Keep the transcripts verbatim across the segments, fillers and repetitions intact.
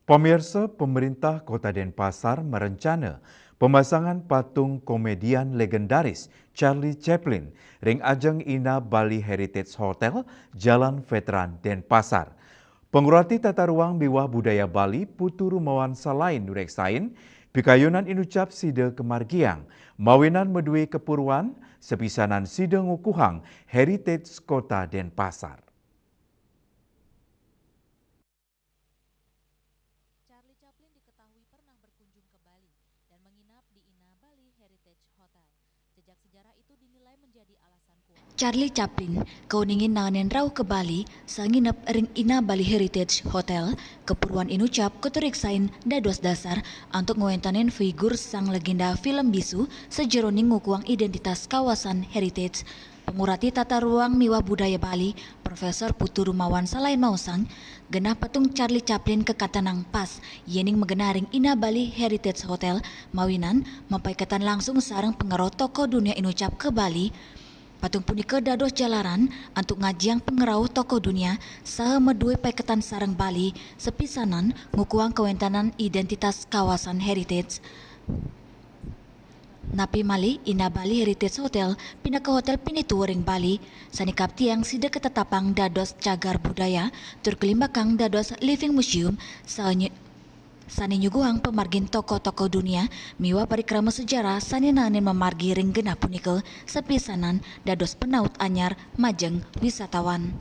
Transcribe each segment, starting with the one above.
Pemirsa, pemerintah Kota Denpasar merencana pemasangan patung komedian legendaris Charlie Chaplin ring ajeng Ina Bali Heritage Hotel, Jalan Veteran, Denpasar. Pengurati Tata Ruang miwah Budaya Bali, Putu Rumawan Salain nureksain, pikayunan inucap sida kamargiang, mawinan madue kepuruan, sepisanan sida ngukuhang heritage Kota Denpasar. Charlie Chaplin diketahui pernah berkunjung ke Bali dan menginap di Ina Bali Heritage Hotel. Jejak sejarah itu dinilai menjadi alasan kuat. Charlie Chaplin kauningin nanganin rauh ke Bali, saha nginep ring Ina Bali Heritage Hotel, kepuruan inucap katureksain dados dasar antuk ngwentanin figur sang legenda film bisu sajeroning ngukuhang identitas kawasan heritage. Pengurati Tata Ruang miwah Budaya Bali, Profesor Putu Rumawan Salain maosang, genah patung Charlie Chaplin kakatenang pas yening magenah ring Ina Bali Heritage Hotel, mawinan mapaiketan langsung sareng pangrauh tokoh dunia inucap ke Bali. Patung punika dados jalaran antuk ngajiang pangrauh tokoh dunia saha madue paiketan sareng Bali, sepisanan ngukuhang kawentanan identitas kawasan heritage. Napi malih, Ina Bali Heritage Hotel pinaka hotel pinih tua ring Bali, sane kaptiang sida katetapang dados cagar budaya tur kalimbakang dados living museum, sane, sane nyuguhang pamargin tokoh-tokoh dunia miwah parikrama sejarah sane nanganin mamargi ring genah punika, sepisanan dados panaut anyar majeng wisatawan.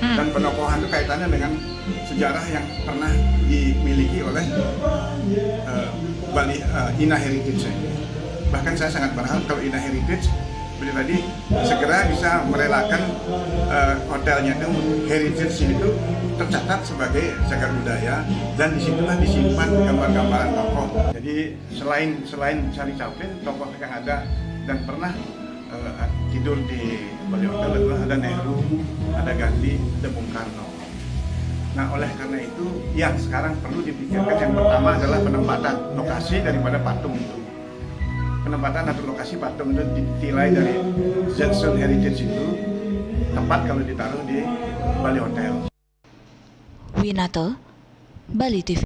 Dan penokohan itu kaitannya dengan sejarah yang pernah dimiliki oleh uh, Bali uh, Ina Heritage. Bahkan saya sangat berharap kalau Ina Heritage beli tadi segera bisa merelakan uh, hotelnya itu heritage itu tercatat sebagai cagar budaya dan disitulah disimpan gambar-gambaran tokoh. Jadi selain selain Charlie Chaplin, tokoh yang ada dan pernah uh, tidur di Bali Hotel adalah ada Nehru, ada Gandhi, ada Bung Karno. Nah, oleh karena itu yang sekarang perlu dipikirkan yang pertama adalah penempatan lokasi daripada patung itu. Penempatan atau lokasi patung itu ditilai dari Jetson Heritage itu tepat kalau ditaruh di Bali Hotel. Winata, Bali T V.